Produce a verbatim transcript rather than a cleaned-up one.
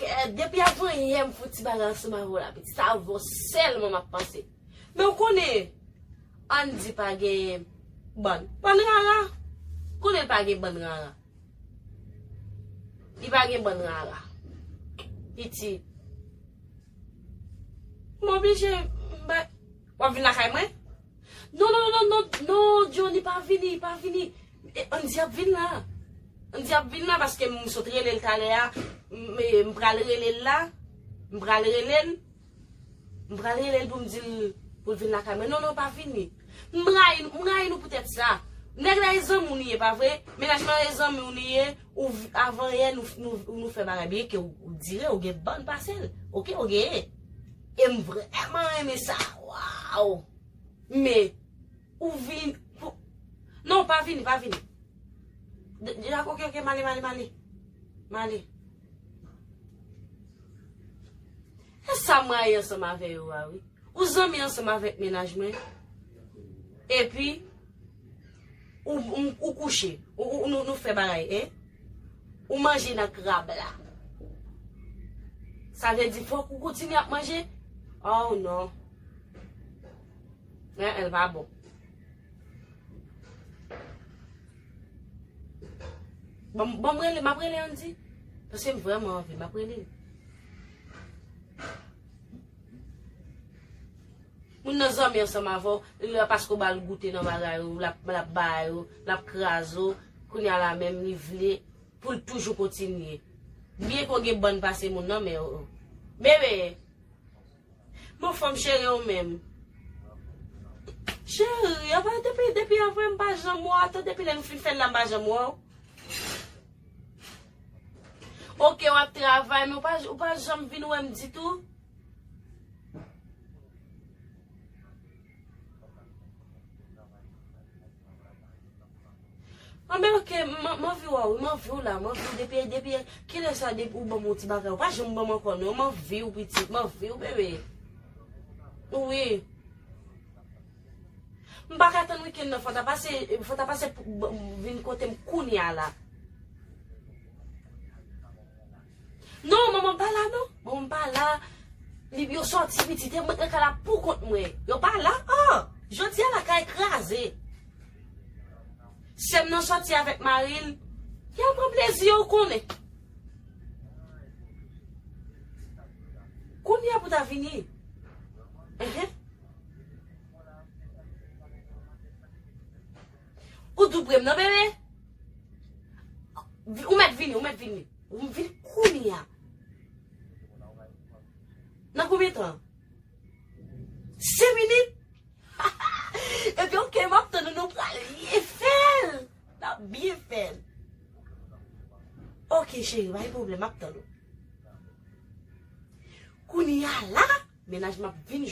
Eh, depi avan yè m fout ti bagay ansanm avè w la, pitit, se avè w sèlman m ap panse. Men w konnen, Andy pa gen bann. Bann rara. Konnen l pa gen bann rara. Li pa gen bann rara. Pitit. M oblije, m ba, w ap vin lakay mwen? Non, non, non, non, non, non, Johnny, pa vini, pa vini. E, Andy ap vin la. Andy ap vin la paske m sot rele l talè a. M, e, m pral rele l la. M pral rele l. M pral rele l pou m di l, pou l vin lakay mwen. Non, non, pa vini. M rayi, m rayi nou poutèt sa. Nèg la e zanmi w li ye, pa vre? Mennaj mwen e zanmi w li ye. Ou, avan yè, nou, nou, nou fè bagay byen ke ou, ou dire, ou gen bann pase l. Oke, ou genyen. E m vrèman renmen sa. Waw! Men, ou vin pou, non, pa vini, pa vini. De, de, oke, oke, m ale, m ale, m ale. M ale. E sa m rayi ansanm avè yo a, wi. Ou zanmi ansanm avèk mennaj mwen. Epi, ou, ou, ou kouche. Ou, ou, nou, nou fè bagay, en? Ou manje nan krab la. Sa vle di fòk ou kontinye ap manje? Oh non. Men, l pa bon. Bon, bon, m rele, m ap rele Andy. Paske m vrèman anvi, m ap rele l. Moun nan zanmi ansanm avè w, li la paske w ba l goute nan bagay ou, l ap, l ap ba yo, l ap kraze w, kounye a la menm li vle pou l toujou kontinye. Byen ke w gen bann pase moun nan, men, oh, oh. Bebe! Bon, fanm cheri, ou menm? Cheri, apa depi, depi avan m pa janm wè w, ata depi lè nou fin fè l la, m pa janm wè w. Oke, w ap travay, men ou pa, ou pa janm vin wè m ditou. Anben, oke, m, m anvi wè w, wi, m anvi w la, m anvi w depi, depi, kilè sa, depi ou ban m yon ti bagay, ou pa janm ban m ankò, non, m anvi w, pitit, m anvi w, bebe. Wi. M pa ka tann wikenn nan, fò ta pase, fò ta pase pou, ban m vin kote m kounye a la. Non, manman m pa la, non. Manman m pa la. Li, yo sòti pitit, e mwen k la pou kont mwen. Yo pa la. Oh, jodi a lakay kraze. Sè m nan sòti avèk mari l. Y al pran plezi yo, ou konnen. Kounye a pou ta vini. Enhen. Ou tou pre m nan, bebe? Vi-, ou mèt vini, ou mèt vini. Ou vin kounye a. Nan konbyen tan? Senk minit? Epi, oke, m ap tann ou, nou pral byen fè l. N ap byen fè l. Oke, cheri, pa gen pwoblèm, m ap tann ou. Kounye a la, mennaj m ap vin